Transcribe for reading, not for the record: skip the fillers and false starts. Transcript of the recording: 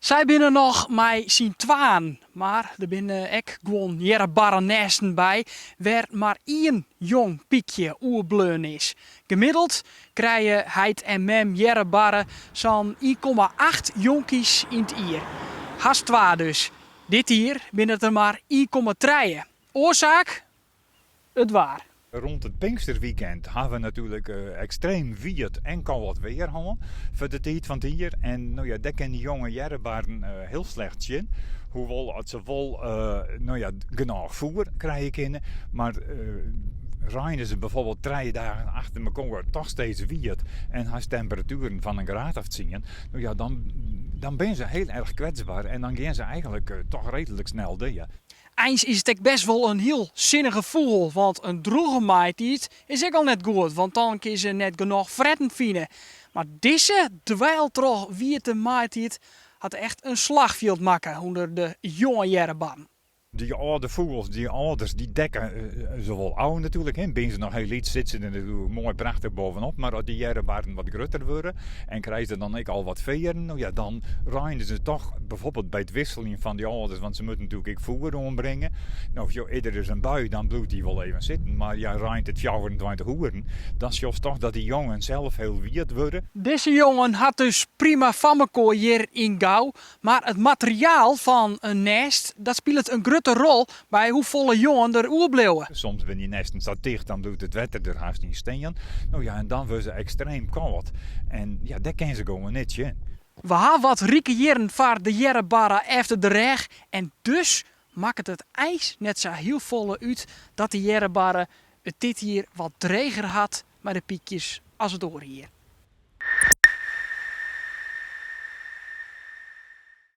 Sy binne noch mei syn twaen, mar der binne ek guon earrebarrenêsten by wêr mar ien jong pykje oerbleaun is. Gemiddeld krije heit en mem earrebarre sa'n 1,8 jonkies yn 't jier. Hast twa dus. Dit jier binne it der mar 1,3. Oarsaak? It waar. Rond it Pinksterweekend ha we natuerlik ekstreem wiet en kâld weer hân foar de tiid fan it jier. En no ja, dêr kinne dy jonge earrebarren hiel slecht tsjin. Hoewol at se wol no ja, genôch foer krije kinne, mar reine se bijvoorbeeld 3 dagen achter mekoar toch steeds wiet en hast temperatueren fan in graad of 10, no ja, dan, dan binne se hiel erch kwetsber en dan gean se eigenlik toch reedlik snel dea. Eins is it ek best wol in hiel sinnige fûgel, want in drûge maaitiid is ek al net goed, want dan kin se net genôch fretten fine. Mar dizze dweiltroch wiete maaitiid hat echt in slachfjild makke ûnder de jonge earrebarren. Dy âlde fûgels, dy âlders, dy dekke se wol ôf natuerlik. Binne se noch hiel lyts, sitte se der natuerlik moai prachtich bovenop. Mar as dy earrebarren wat grutter wurde en krije se dan ek al wat fearren, no ja, dan reine se toch bijvoorbeeld by it wikseljen fan dy âlders, want se moatte natuerlik ek foer oanbringe. No, is der ris in bui, dan bliuwt dy wol even sitten. Mar ja, reint it 24 oeren, dan sjochst toch dat dy jongen sels hiel wiet wurde. Dizze jongen hat dus prima foar mekoar hjir yn Gau, mar it materiaal fan in nêst dat spilet in grutte rol by hoefolle jongen der oerbliuwe. Soms binne dy nêsten sa ticht, dan bliuwt it wetter der hast yn stean. No ja, en dan wurde se ekstreem kâld. En ja, dêr kinne se gewoan net tsjin. We ha wat rike jierren foar de earrebarre efter de rêch en dus makket it eins net sa hiel folle út dat de earrebarre it dit jier wat dreger hat mei de pykjes as it oare jier.